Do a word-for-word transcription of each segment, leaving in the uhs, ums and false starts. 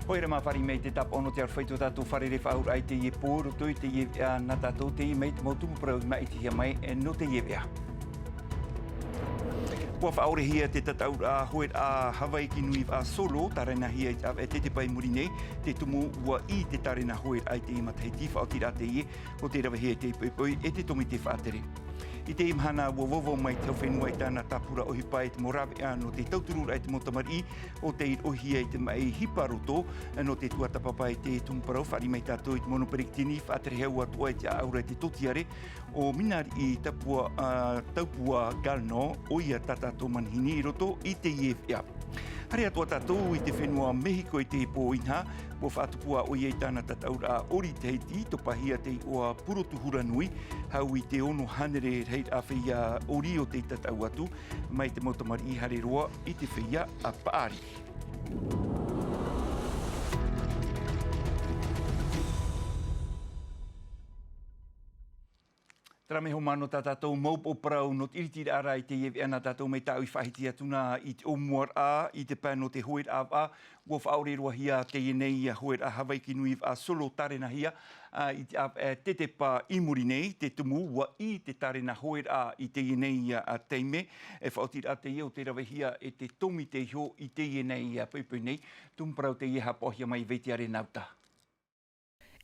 Poira mā fare mai te tāpaʻo nō te aroha i tō tātou fare faʻaauraʻa i teie pō, roto i teie veʻa nā tātou, teie mai te mau tumu parau i maʻitihia mai, e, nō teie veʻa. ʻUa faʻaorehia te tataʻuraʻa hoeraʻa Hawaiki Nui Vaʻa Solo, tārenahia i te ʻāvaʻe Tetepa i muri nei, te tumu ʻua ʻī te tārena hoeraʻa i teie matahiti, faʻaotiraʻa teie, ʻo tē ravehia i te poipoi e te tōmite faʻatere. I teie mahana ʻua vauvau mai te hau fenua i tāna tāpura ʻohipa i te mau rāveʻa nō te tautururaʻa i te mau tamariʻi, ʻo tei roʻohia i te maʻi hipa roto, nō te tuatāpapa i te tumu parau, fāriʻi mai tātou i te mau nō peretiteni, faʻatere hau atoʻa i te ʻāʻaura i te tōtiare, ʻo Minariʻi Tapua, ā, Taupua Garneau, ʻoia tā tātou manihini i roto i teie veʻa. Haere atoʻa tātou i te fenua Mehiko i te pō inaha, ʻua faʻatupu ʻoia i tāna tataʻuraʻa ʻori Tahiti, topa hia te iʻoa Purotu Huranui, hau i te ono hānere rahiraʻa feiā ʻori ʻo tei tataʻu atu, mai te mau tamariʻi haere roa i te feiā a paʻari. Terā mai hoʻi nō tā tātou mau pō parau nō te ʻiritiraʻa i teie veʻa nā tātou mai tāʻu i faʻahiti atu na i te ʻōmuaraʻa, i te pae nō te hoeraʻa vaʻa, ʻua faʻaʻore roa hia teie nei ia hoeraʻa Hawaiki Nui Vaʻa Solo tārenahia, ā, i te ʻāvaʻe Tetepa i muri nei, te tumu ʻua ʻī te tārena hoeraʻa i teie nei ia, ā, taime, e faʻaotiraʻa teie ʻo tē ravehia e te tōmite iho i teie nei ia poipoi nei, tumu parau teie haʻapaʻohia mai e Veitiare Nauta.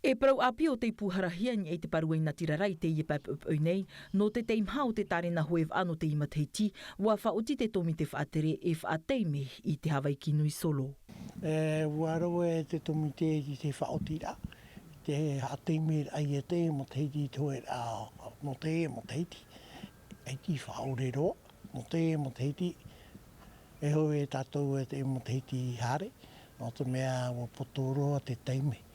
E parau ʻāpī ʻo tei pūharahia i niʻa i te pāruaʻi natirara i teie pae poipoi nei, nō te teimaha o te tārena hoe vaʻa nō teie matahiti, ʻua faʻaoti te tōmite faʻatere e faʻataime i te Hawaiki Nui Solo. E, ʻua rave te tōmite i te faʻaotiraʻa, te haʻataimeraʻa i teie matahiti i te hoeraʻa nō teie matahiti, ʻaita i faʻaʻore roa. Nō teie matahiti, e hoe tātou e te matahiti haere, nō te mea ʻua poto roa te taime.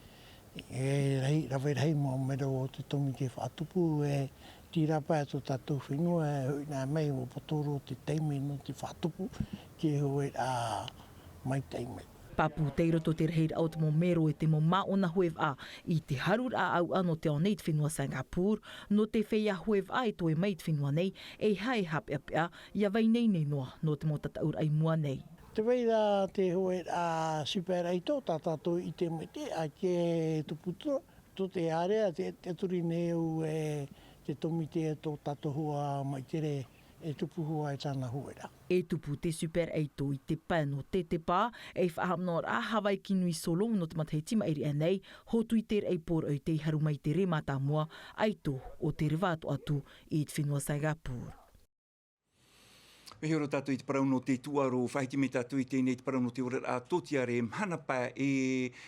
E rahi, rave rahi mau mero o te tōmite faʻatupu, e tīrā paʻi tō tātou fenua, e hoʻi noa mai ʻua poto roa te taime nō te faʻatupu, te hoe, ā, mai taime. Pāpū tei roto te rahiraʻa o te mau mero e te mau māʻona hoe vaʻa i te haruraʻa ʻauʻa nō te ao nei i te fenua Singapore, nō te feiā hoe vaʻa e toe mai i te fenua nei, e haʻapeʻapeʻa, ʻia vai nei nei noa nō te mau tataʻuraʻa i mua nei. Tē vai ra te hoe, ā, Super Aito, tā tātou i ʻite maitaʻi, ʻaita e tupu atu, tō te area, te, te turi nei au e te tōmite tō tātou hoa Maitere, e tupu hua e tāna hoeraʻa. E tupu te Super Aito i te pae nō Tetepa, e faʻahaʻamanaʻoraʻa Hawaiki Nui Solo nō te matahiti maʻiri aʻe nei, hotu i te raʻi pōraʻi tei haru mai te rē mātāmua, ʻaito ʻo te reva atoʻa atu i te fenua Singapore. Mea hiʻo roa tātou i te parau nō te tūʻaro, faʻahiti mai tātou i teie nei te parau nō te oraraʻa tōtiare, mahana pae e,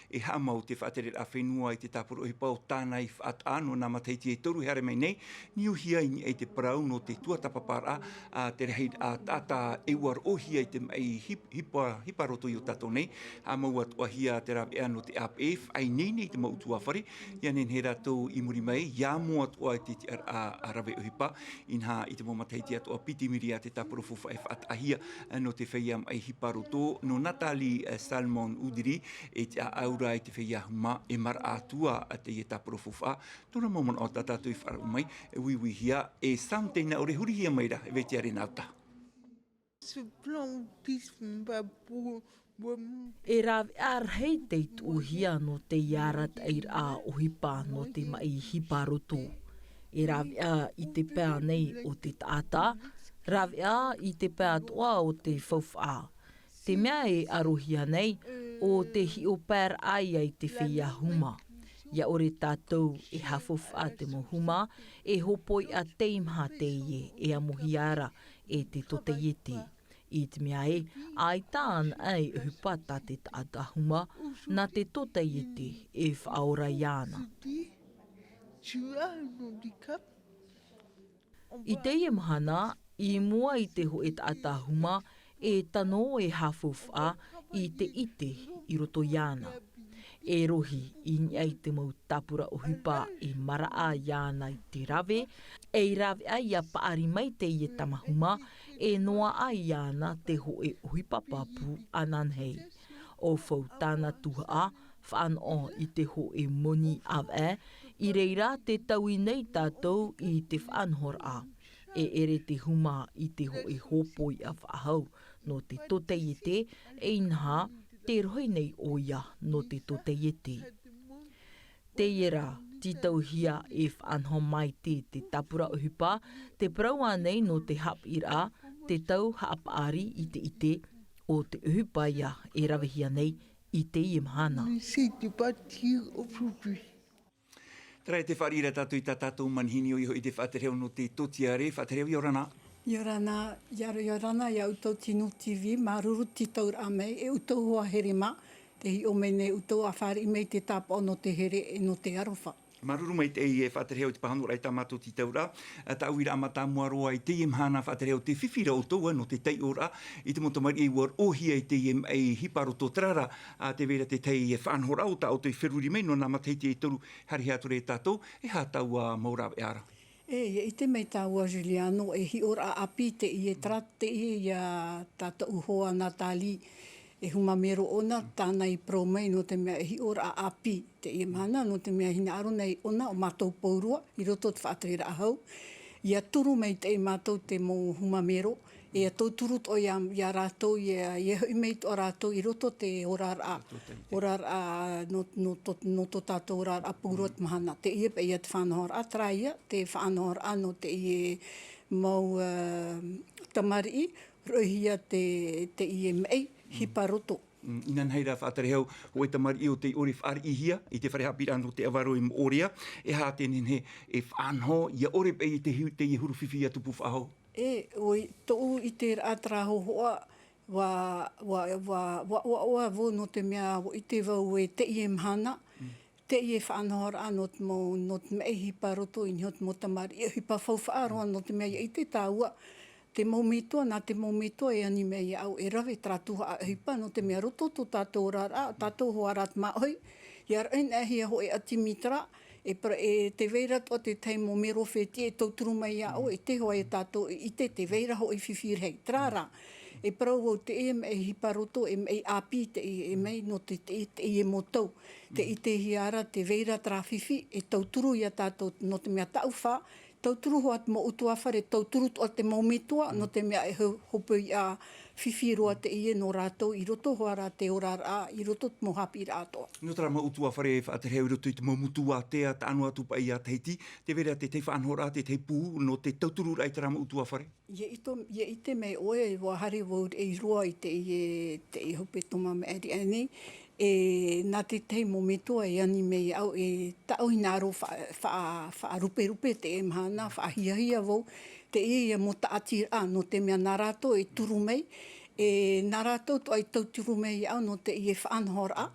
e haʻamau te faʻatereraʻa fenua i te tāpura ʻohipa ʻo tāna i faʻataʻa nō nā matahiti e toru e haere mai nei, niuhia i niʻa i te parau nō te tuatāpaparaʻa, ā, te rahiraʻa taʻata e ʻua roʻohia i te maʻi hip-, hipa, hipa roto i ō tātou nei, haʻamau atoʻahia te rāveʻa nō te ʻāpeʻe, faʻaineine i te mau ʻutuāfare, ʻia nehenehe rātou i muri mai, ʻia moʻa atoʻa i te tiʻaraʻa rave ʻohipa, inaha i te mau matahiti atoʻa piti miriā te tāpura faufaʻa e faʻataʻahia, ā, nō te feiā maʻi hipa roto, nō Nathalie, ā, Salmon-Oudry, e te ʻāʻau ra i te feiā huma, e maraʻa atu ā, ā, teie tāpura faufaʻa, Tōna mau manaʻo tā tātou i faʻaroʻo mai, e uiuihia, e Sam tei nā ʻore hurihia mai ra, e Veitiare Nauta. Ce plan autisme, pas pour, pour E rāveʻa rahi tei tuʻuhia nō te arataʻiraʻa ʻohipa nō te maʻi hipa roto. E rāveʻa i te pae nei o te taʻata, rāveʻa i te pae atoʻa o te faufaʻa. Te mea e ʻarohia nei, ʻo te hiʻo paeraʻa ia i te feiā huma. ʻIa ʻore tātou e haʻafaufaʻa te mau huma, e hōpoiʻa teimaha teie e amohia ra e te tōtaiete. I te mea ē, ʻaita anaʻe e ʻohipa tā te taʻata huma, nā te tōtaiete e faʻaora iāna. Tu as un handicap. I teie mahana, i mua i te hōʻē taʻata huma, e tano e haʻafaufaʻa i te ʻite i roto iāna. E rohi i niʻa i te mau tāpura ʻohipa e maraʻa iāna i te rave, ei rāveʻa ʻia paʻari mai teie tama huma, e noaʻa iāna te hōʻē ʻohipa pāpū ananahi. ʻO fau tāna tuhaʻa, faʻanoʻo i te hōʻē moni ʻāvaʻe, i reira tē taui nei tātou i te faʻanahoraʻa. E ʻere te huma i te hōʻē hōpoiʻa faʻahou nō te tōtaiete, e inaha, Te rohi nei ʻoia nō te tōtaiete. Teie rā, tītauhia e faʻanaho mai te, te tāpura ʻohipa, te parau ānei nō te haʻapiʻiraʻa, te tau haʻapaʻari i te ʻite o te ʻohipa ia e ravehia nei i teie mahana. Terā e te fāriʻi ra tātou i tā tātou manihini ʻoia hoʻi te faʻaterehau nō te tōtiare, faʻaterehau ʻia ora na. ʻIa ora na, ʻia ora, ʻia ora na, iā ʻoutou Tinu T V, māuruuru tītauraʻa mai, e ʻoutou hoa here mā, tē hiʻo mai nei ʻoutou ʻa fāriʻi mai te tāpaʻo nō te here e nō te aroha. Māuruuru maitaʻi e faʻaterehau i te pāhonoraʻa i tā mātou tītauraʻa, ā, tāʻu i rā mātāmua roa i teie mahana faʻaterehau te fifi ra ʻoutou, ā, nō te taiʻoraʻa, i te mau tamariʻi ʻua roʻohia i teie maʻi hipa roto terā rā, ā, tē vai ra te tahi faʻanahoraʻa o tā ʻoutou i feruri mai, nō nā matahiti e toru, haere atu ra e tātou, e aha taua mau rāveʻa ra? E, ʻia ʻite mai tāua Juliano, e hiʻoraʻa ʻāpī teie, terā teie iā tā tāʻu hoa Nathalie, e huma mero ʻōna, tāna i parau mai, nō te mea e hiʻoraʻa ʻāpī teie mahana, nō te mea hinaʻaro nei ʻōna ʻo mātou pauroa, i roto te faʻatereraʻa hau. ʻIa turu maitaʻi mātou te mau huma mero, e ʻia tauturu atoʻa iā, iā rātou, ʻia, ʻia hoʻi mai atoʻa rātou i roto te oraraʻa, oraraʻa nō, nō tō, nō tō tātou oraraʻa pauroa te mahana. Teie paʻi ia te faʻanahoraʻa, terā ia te faʻanahoraʻa nō teie mau, ā, tamariʻi, roʻohia te, teie maʻi hipa roto. Mm, inanahi rā faʻaterehau, hōʻē tamariʻi ʻo tei ʻore fāriʻihia i te fare haʻapiʻiraʻa nō te ʻāvaʻe i Moʻorea, e aha te nehenehe e faʻanaho, ʻia ʻore paʻi i te hu-, teie huru fifi ʻia tupu faʻahou? E, ʻoia, tōʻu ʻiteraʻa terā hōhoʻa, ʻua, ʻua, ʻua, ʻua, ʻua, ʻua vau nō te mea ʻua ʻite vau e teie mahana, teie faʻanahoraʻa nō te mau, nō te maʻi hipa roto i niʻa i te mau tamariʻi, ʻohipa faufaʻa roa, nō te mea ʻia ʻite tāua, te mau metua, nā te mau metua e ani mai iāʻu e rave terā tuhaʻa ʻohipa, nō te mea roto tō tātou oraraʻa, tātou hoa rā te māʻohi, ʻia raʻi anaʻe hia hōʻē ʻati mītera, e para-, e tē vai ra atoʻa te tahi mau mero fētiʻi e tauturu mai iāʻu, e te hoa e tātou e ʻite, tē vai ra hōʻē fifi rahi, terā rā. E parau vau teie maʻi hipa roto, e maʻi ʻāpī teie, e maʻi nō te, te, teie mau tau. Tē ʻitehia ra tē vai ra terā fifi, e tauturu iā tātou, nō te mea tāʻu fā, tauturu hoʻi te mau ʻutuāfare, tauturu atoʻa te mau metua, nō te mea e ho-, hopoiʻa fifi roa teie nō rātou i roto hoʻi rā te oraraʻa, i roto te mau haʻapiʻiraʻa atoʻa. Nō terā mau ʻutuāfare faʻaterehau i roto i te mau motu ātea, tae noa atu paʻi iā Tahiti, tē vai ra te tahi faʻanahoraʻa, te tahi pū, nō te tautururaʻa i terā mau ʻutuāfare? ʻIa ʻite, ʻia ʻite mai ʻoe, ʻua haere vau i roa i teie, teie hepetoma maʻiri aʻe nei, e nā te tahi mau metua e ani mai iāʻu, e tāʻu hinaʻaro fa-, fa-, faʻaruperupe teie mahana, faʻahiahia vau, teie mau tāʻatiraʻa, nō te mea nā rātou e turu mai, e nā rātou atoʻa e tauturu mai iāʻu, nō teie faʻanahoraʻa,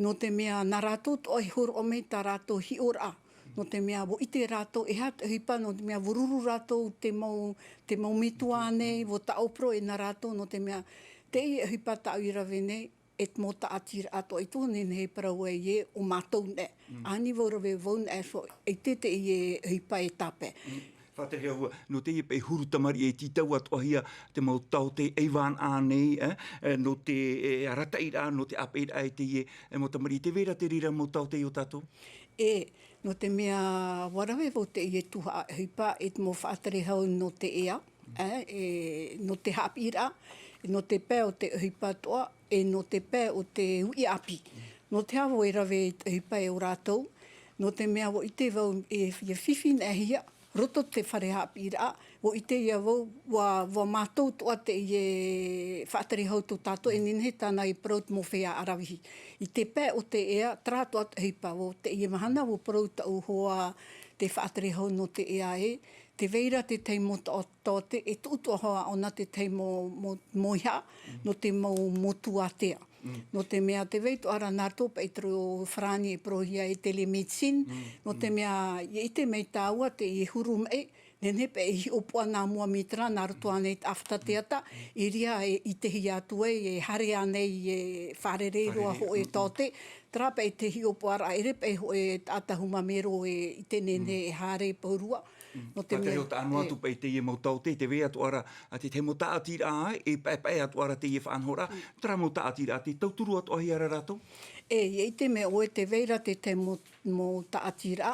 nō te mea nā rātou atoʻa e hōroʻa mai tā rātou hiʻoraʻa. Nō te mea, ʻua ʻite rātou e aha te ʻohipa, nō te mea, ʻua ruru rātou te mau, te mau metua nei, ʻua tāʻoporo e nā rātou, nō te mea, teie ʻohipa tāʻu i rave nei, e te mau tāʻatiraʻa atoʻa i tō nehenehe e parau ai ē, ʻo mātou nei. Ani vau rave vau nei, so, ʻaita teie ʻohipa e tāpae. Faʻaterehau, nō teie paʻi huru tamariʻi e tītau atoʻahia te mau taote ʻaivānaʻa nei, e, e, nō te, e, arataʻiraʻa, nō te ʻāpeʻiraʻa i teie, e, mau tamariʻi, tē vai ra te reira mau taote i ō tātou? E, nō te mea, ʻua rave vau teie tuhaʻa ʻohipa, e te mau faʻaterehau nō te ea, e, e, nō te haʻapiʻiraʻa, nō te pae o te ʻohipa atoʻa, e nō te pae o te uʻi ʻāpī. Nō te aha vau e rave i te ʻohipa e ō rātou, nō te mea ʻua ʻite vau e, e fifi anaʻe hia, roto te fare haʻapiʻiraʻa, ʻua ʻite ïa vau, ʻua, ʻua mātau atoʻa teie faʻaterehau tō tātou, e nehenehe tāna e parau te mau feiā ʻaravihi. I te pae o te ea, terā atoʻa te ʻohipa, ʻua, teie mahana, ʻua parau tāʻu hoa te faʻaterehau nō te ea ē, tē vai ra te tahi mau taote, e tuʻu atoʻa hoʻi ʻōna te tahi mau, mau, mau ihaʻa, nō te mau motu ātea. Nō te mea tē vai atoʻa ra nā roto paʻi i te reo farāni e parauhia e télémédecine, nō te mea ʻia ʻite mai tāua teie huru maʻi, nehenehe paʻi e hiʻopoʻa nā mua mītera nā roto ānei i te ʻāfata teata, i reira e ʻitehia atu ai, e haere ānei e fārerei roa hōʻē taote, terā paʻi te hiʻopoʻaraʻa, ʻere paʻi hōʻē taʻata huma mero e ʻite nehenehe e haere pauroa. Nō te mea, faʻaterehau, taʻa noa atu paʻi teie mau taote, tē vai atoʻa ra, ā, te tahi mau tāʻatiraʻa, e paʻepaʻe atoʻa ra teie faʻanahoraʻa, terā mau tāʻatiraʻa, tē tauturu atoʻahia ra rātou? E, ʻia ʻite mai ʻoe tē vai ra te tahi mau, mau tāʻatiraʻa,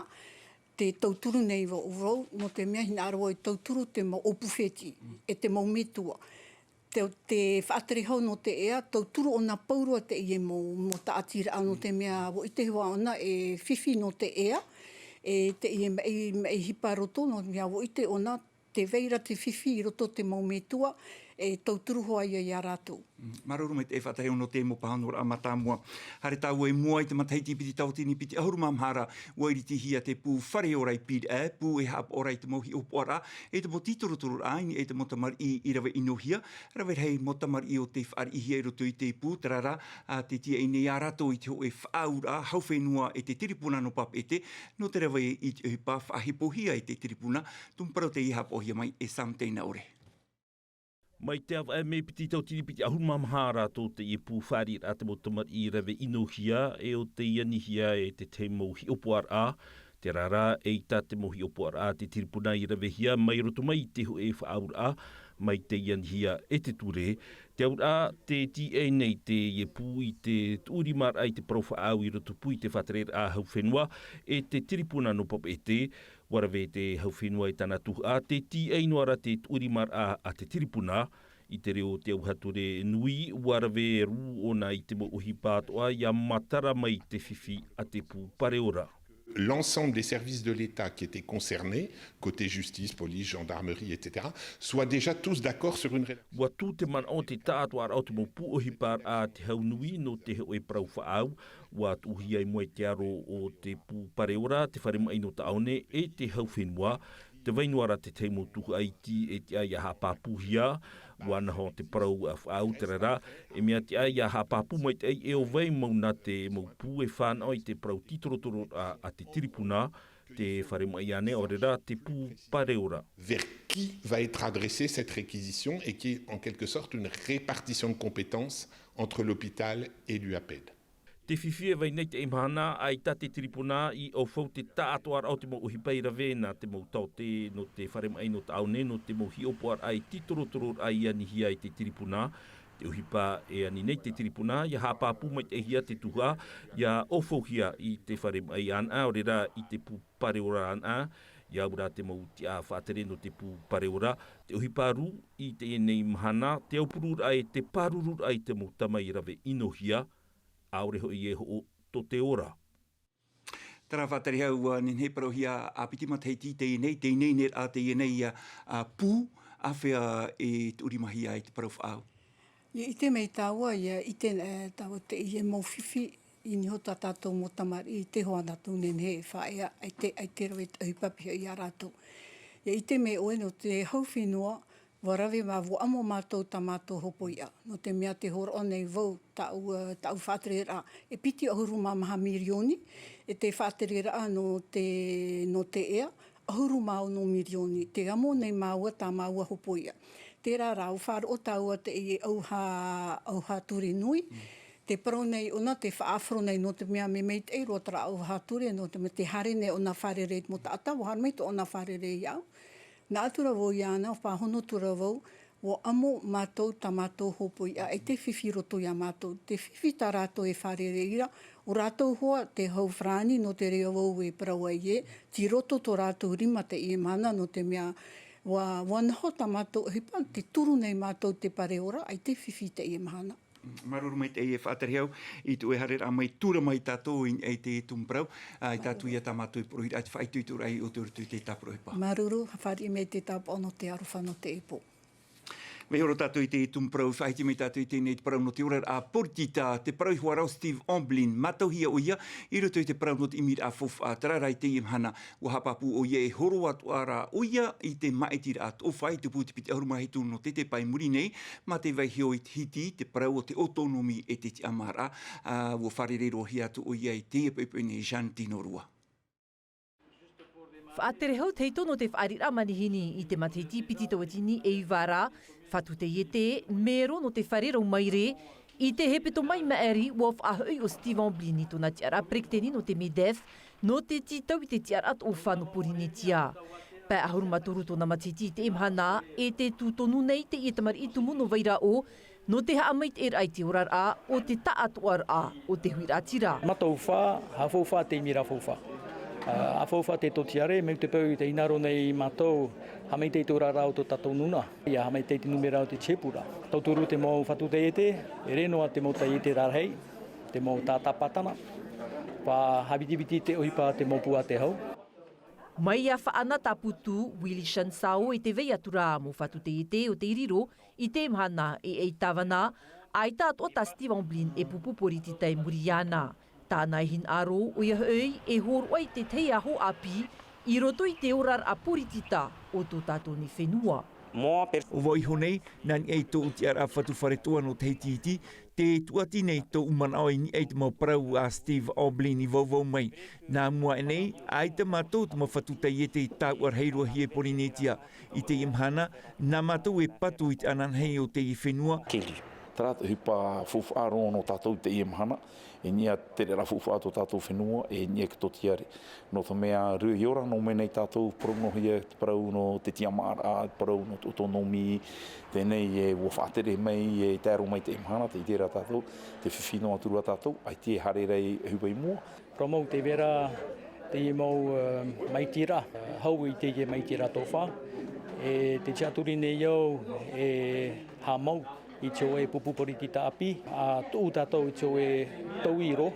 tē tauturu nei vau, vau, nō te mea hinaʻaro vau e tauturu te mau ʻōpū fētiʻi, e te mau metua. Te, te faʻatere hau nō te ea, tauturu ʻōna pauroa teie mau, mau tāʻatiraʻa nō te mea, ʻua ʻite hoʻi ʻōna e fifi nō te ea, e teie maʻi, maʻi ʻohipa roto, nō te mea ʻua ʻite ʻōna, tē vai ra te fifi i roto te mau metua, e tauturu hoʻi ia, ia rātou. Mm, māuruuru maitaʻi e faʻatere hau nō te mau pāhonoraʻa mātāmua. Haere tāua i mua i te matahiti piti tauatini piti ʻahuru mā maha ra, ʻua iritihia te pū Fare Ora i Pīraʻe, pū e haʻapaʻo ra i te mau hiʻopoʻaraʻa, e te mau tītorotororaʻa, i niʻa i te mau tamariʻi i rave ʻinohia, rave rahi mau tamariʻi o tei fāriʻihia i roto i te pū, terā rā, ā, tē tīaʻi nei ia rātou i te hōʻē faʻaauraʻa, hau fenua e te tiripuna nō Papeʻete, nō te rave i te ʻohipa faʻahepohia e te tiripuna, tumu parau tei haʻapaʻohia mai e Sam Teinaʻore. Mai te avaʻe mē piti tauatini piti ʻahuru mā maha ra tō teie pū fāriʻiraʻa te mau tamariʻi rave ʻinohia, e ʻo tei anihia e te tahi mau hiʻopoʻaraʻa, terā rā, eʻita te mau hiʻopoʻaraʻa a te tiripuna i ravehia mai roto mai i te hōʻē faʻaauraʻa, mai tei anihia e te ture. Te auraʻa, tē tīaʻi nei teie pū i te tuʻurimaraʻa i te parau faʻaau i roto pū i te faʻatereraʻa hau fenua, e te tiripuna nō Papeʻete, ʻUa rave te hau fenua i tāna tuhaʻa, tē tīaʻi noa ra te tuʻurimaraʻa a te tiripuna. I te reo o te ʻauha ture nui, ʻua rave rū ʻōna i te mau ʻohipa atoʻa, ʻia matara mai te fifi a te pū Pareora. L'ensemble des services de l'État qui étaient concernés, côté justice, police, gendarmerie, et cetera, soient déjà tous d'accord sur une rédaction. ʻUa tū te manaʻo te taʻatoʻaraʻa o te mau pū ʻohiparaʻa a te hau nui nō te hōʻē parau faʻaau, ʻUa tuʻuhia i mua i te aro o te pū Pareora, te fare maʻi nō Taʻaone, e te hau fenua. Tē vai noa ra te tahi mau tuhaʻa iti e tiʻa ʻia haʻapāpūhia, ʻua naho te parau faʻaau terā rā, e mea tiʻa ʻia haʻapāpū maitaʻi e ʻo vai mau na te mau pū e fānaʻo i te parau tītorotororaʻa a te tiripuna, te fare maʻi ānei, ʻaore rā te pū Pareora. Vers qui va être adressée cette réquisition et qui est en quelque sorte une répartition de compétences entre l'hôpital et l'UAPED. Te fifi e vai nei teie mahana, ʻaita te tiripuna i ʻaufau te taʻatoʻaraʻa o te mau ʻohipa i rave nā te mau taote nō te fare maʻi nō Taʻaone, nō te mau hiʻopoʻaraʻa e tītorotororaʻa i anihia e te tiripuna. Te ʻohipa e ani nei te tiripuna, ʻia haʻapāpū maitaʻihia te tuhaʻa, ʻia ʻaufauhia i te fare maʻi anaʻe, ʻaore rā i te pū Pareora anaʻe, ʻia au rā te mau tiʻa faʻatere nō te pū Pareora. Te ʻohipa rū i teie nei mahana, te aupururaʻa e te pārururaʻa i te mau tama i rave ʻinohia, ʻaore hoʻi e hoʻo tō te ora. Terā faʻatere hau, ʻua nehenehe e parauhia ʻāpiti matahiti i teie nei, teie nei, nei rā teie nei, ā, ā, pū, āfea e tuʻurimahia ai te parau faʻaau? ʻIa ʻite mai tāua, ʻia ʻite, ā, tāua teie mau fifi, i niʻa iho tā tātou mau tamariʻi, tē hoʻi ā tātou nehenehe e faʻaea, ʻaita, ʻaita e rave te ʻohipa pihaʻi ia rātou. ʻIa ʻite mai ʻoe nō te hau fenua, ʻua rave mā, ʻua ʻamo mātou tā mātou hopoiʻa. Nō te mea tē hōroʻa nei vau, tāʻu, ā, tāʻu faʻatereraʻa, e piti ʻahuru mā maha mirioni, e te faʻatereraʻa nō te, nō te ea, ʻahuru mā ono mirioni, tē ʻamo nei māua tā māua hopoiʻa. Terā rā, ʻua faʻaroʻo tāua teie ʻauha, ʻauha ture nui, tē parau nei ʻōna, tē faʻaʻāfaro nei, nō te mea mea maitaʻi roa terā ʻauha ture, nō te mea tē haere nei ʻōna fārerei i te mau taʻata, ʻua haere mai tō ʻōna fārerei iāʻu. Nā atu rā vau iāna, pāhono atu rā vau, ʻua ʻamo mātou tā mātou hopoiʻa, ʻaita e fifi i roto ia mātou. Te fifi tā rātou e fārerei ra, ʻo rātou hoʻi te hau farāni nō te reira vau e parau ai ē, tei roto tō rātou rima teie mahana, nō te mea ʻua, ʻua naho tā mātou ʻohipa, tē turu nei mātou te Pareora, ʻaita e fifi teie mahana. Māuruuru maitaʻi e faʻatere hau, i te ʻoe haereraʻa mai, tura mai tātou i, i te tumu parau, ā, i tātou ia tā mātou e poroʻi ra, te faʻaitoitoraʻa i ʻō i roto i te tāpura ʻohipa. Māuruuru, fāriʻi mai te tāpaʻo nō te aroha nō teie pō. Vaiiho roa tātou i te tumu parau, faʻahiti mai tātou i teie nei te parau nō te oraraʻa poritita, te parau iho ā ra ʻo Steve Omblin, mātauhia ʻoia, i roto i te parau nō te ʻimiraʻa faufaʻa, terā rā i teie mahana, ʻua haʻapāpū ʻoia e horo atoʻa ra ʻoia i te māʻitiraʻa toʻofaʻi, tupu i te piti ʻahuru mā hitu nō teie pā i muri nei, mā te vaiiho i te hiti, te parau o te ʻōtōnomi e te tiʻamāraʻa, ā, ʻua fārerei roa hia atu ʻoia i teie poʻipoʻi nei, Jeanne Tinorua. Faʻatere hau te hiti nō te fāriʻiraʻa manihini i te matahiti piti tauatini e iva ra, fatu teie te mero nō te fare rau maire, i te hepetoma i maʻiri ʻua faʻahoʻi ʻo Steve Omblin i tōna tiʻaraʻa peretiteni nō te MEDEF, nō te tītau i te tiʻaraʻa toʻofaʻa nō Pōrīnetia. Pae ʻahuru mā toru tōna matahiti i teie mahana, e tē tū tonu nei teie tamariʻi tumu nō Vairaʻo, nō te haʻamaitaʻiraʻa i te oraraʻa o te taʻatoʻaraʻa o te huiraʻatira. Mātou fā, haʻafaufaʻa te ʻimiraʻa faufaʻa. ʻA faufaʻa te tōtiare, mai te peu i te hinaʻaro nei mātou, haʻamaitaʻi te oraraʻa o tō tātou nūnaʻa, ʻia haʻamaitaʻi te nūmera o te tiepura. Tauturu te mau fatu taiete, ʻere noa te mau taiete rarahi, te mau tātāpātana, ʻua haʻavitiviti te ʻohipa te mau pū a te hau. Mai iā Faʻana Tāputū, Willy Chansao i te vai atu ra mau fatu taiete o tei riro i te mahana e ʻei tāvana, ʻaita atoʻa tā Steve Amblin e pupu poritita i muri iāna. Tāna e hinaʻaro, ʻoia hoʻi, e hōroʻa i te tahi aho ʻāpī i roto i te oraraʻa poritita o tō tātou nei fenua. ʻO vau iho nei, nā niʻa i tōʻu tiʻaraʻa fatu fare toa nō Tahiti iti, te tuati nei tōʻu manaʻo i niʻa i te mau parau a Steve Amblin i vauvau mai. Nā mua aʻe nei, ʻaita mātou te mau fatu taiete i tāuʻa rahi roa hia i Porinetia. I teie mahana, nā mātou e patu i te ananahi o teie fenua. Terā te ʻohipa faufaʻa roa nō tātou i teie mahana, i niʻa i te reira faufaʻa tō tātou fenua, i niʻa i te tōtiare. Nō te mea, riro ʻia ora nō mai nei tātou, parau noa hia te parau nō te tiʻamāraʻa, parau nō te ʻōtōnomi, teie nei e ʻua faʻatere mai, e tae roa mai i teie mahana, tē ʻite ra tātou, tē fifi noa atu ra tātou, ʻaita e haere ra i ʻō i mua. Parau mau tē vai ra teie mau, eh, maitaʻiraʻa, eh, hau i teie maitaʻiraʻa tōfā, e te tiʻaturi nei au e haʻamau i te hōʻē pupu poritita ʻāpī, ʻa tuʻu tātou i te hōʻē taui roa.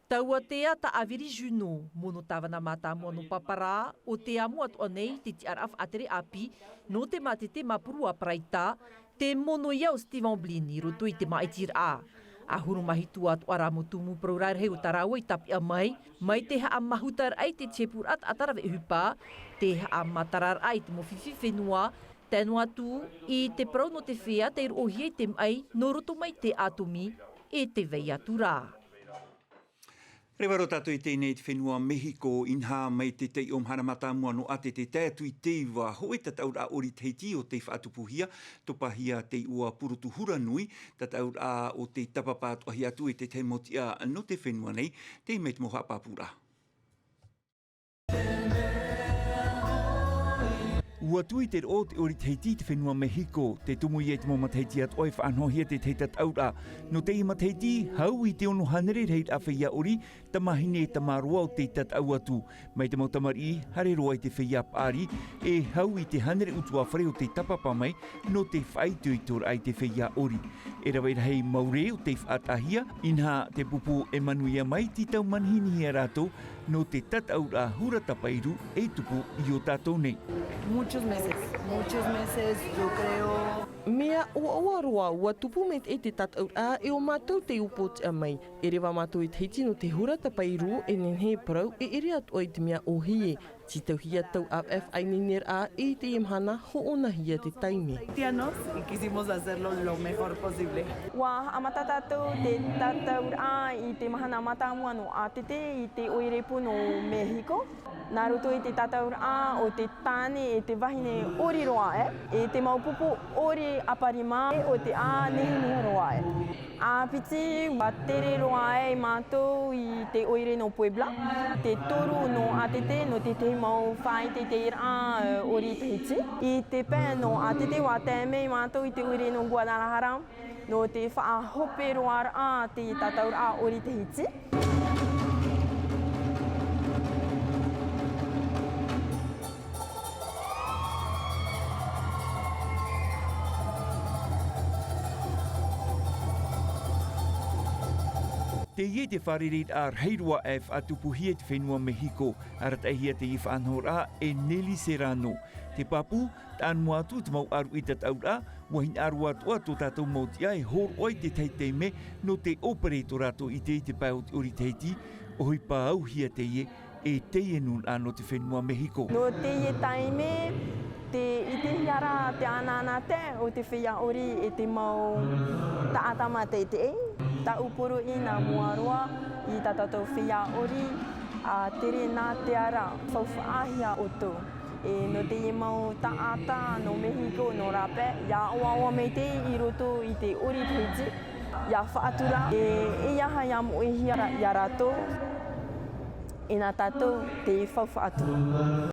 Tauatea tā ʻAviri Juno, mono tāvana mātāmua nō Papara, ʻo tē amo atoʻa nei te tiʻaraʻa faʻatere ʻāpī nō te mātete māpuru a Paraita, te mono ia o Steve Amblin i roto i te māʻitiraʻa. ʻAhuru mā hitu atoʻa rā mau tumu parau rarahi o tā rāua i tāpeʻa mai, mai te haʻamautaraʻa i te tiepuraʻa taʻata rave ʻohipa, te haʻamataraʻa i te mau fifi fenua, tae noa atu i te parau nō te feiā tei roʻohia i te maʻi nō roto mai te ʻātomi, e tē vai atu ra. Reva roa tātou i teie nei i te fenua Mehiko, inaha mai te taiʻo mahana mātāmua nō ʻātete tae atu i te iva hōʻē tataʻuraʻa ʻori Tahiti ʻo tei faʻatupuhia, topahia te iʻoa purotu hura nui, tataʻuraʻa ʻo tei tāpapa atoʻahia atu e te tahi mau tiʻa nō te fenua nei, teie mai te mau haʻapāpūraʻa. ʻUa tuʻu i te roʻo o te ʻori Tahiti i te fenua Mehiko, te tumu ia i te mau matahiti atoʻa e faʻanahohia te tahi tataʻuraʻa. Nō teie matahiti, hau i te ono hānere rahiraʻa feiā ʻori, tamāhine e tamaroa ʻo tei tataʻu atu. Mai te mau tamariʻi, haere roa i te feiā paʻari, e hau i te hānere ʻutuāfare ʻo tei tāpapa mai, nō te faʻaitoitoraʻa i te feiā ʻori. E rave rahi mau rē ʻo tei faʻataʻahia, inaha te pupu e manuia mai, tītau manihinihia rātou, nō te tataʻuraʻa hura tapairu e tupu i ō tātou nei. Muchos meses, muchos meses, yo creo. Mea ʻoaʻoa roa, ʻua tupu maitaʻi te tataʻuraʻa e ʻo mātou tei upoʻotiʻa mai. E reva mātou i Tahiti nō te hura tapairu e nehenehe e parau e ʻere atoʻa i te mea ʻōhie. Tītauhia tau ʻāvaʻe faʻaineineraʻa i teie mahana, hoʻonahia te taime. Haitianos y quisimos hacerlo lo mejor posible. ʻUa haʻamata tātou te tataʻuraʻa i te mahana mātāmua nō ʻātete i te ʻoire pū nō Mehiko. Nā roto i te tataʻuraʻa o te tāne e te vahine ʻori roa aʻe, e te mau pupu ʻori ʻaparima o te ʻā nehenehe roa aʻe. ʻĀpiti, ʻua tere roa aʻe mātou i te ʻoire nō Puebla, te toru nō ʻātete, nō te tahi mau faʻateiteiraʻa, e, ʻori Tahiti. I te pae nō ʻātete, ʻua tae mai mātou i te ʻoire nō Guadalajara, nō te faʻahope roaraʻa te tataʻuraʻa ʻori Tahiti. Teie te fārereiraʻa rahi roa e faʻatupuhia i te fenua Mehiko, arataʻihia teie faʻanahoraʻa e Nelly Serrano. Te pāpū, taʻa noa atu te mau ʻāruʻi tataʻuraʻa, ʻua hinaʻaro atoʻa tō tātou mau tiʻa e hōroʻa i te tahi taime nō te ʻōpere i tō rātou ʻite i te pae o te ʻori Tahiti, ʻohipa auhia teie e teie nūnaʻa nō te fenua Mehiko. Nō teie taime, tē ʻitehia ra te anaanatae o te feiā ʻori e te mau taʻata mātaʻitaʻi. Tāʻu poroʻi nā mua roa i tā tātou feiā ʻori, ʻa tere nā te ara faufaʻahia ʻoutou. E nō teie mau taʻata nō Mehiko, nō rāpae, ʻia ʻoaʻoa maitaʻi i roto i te ʻori Tahiti, ʻia faʻatura, e, e aha ʻia moʻehia ra iā rātou, e nā tātou tē faufaʻa atu.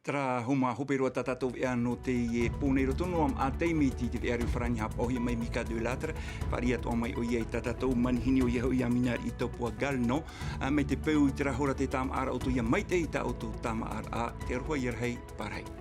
Tara homa hope roa tā tātou veʻa nō teie pō nei roto noa ma ʻātaʻi mai i te veʻa reo farani hapaʻohia mai mika de latre. Fāriʻi atoʻa mai ʻo ia i tā tātou manihini ʻo ia hoʻi a minari i topua galno. Mai te peu i te rahora te tāmaʻaraʻa o tō ia maitaʻi i tā ʻoutou tāmaʻaraʻa. Te aroha ia rahi, pārahi.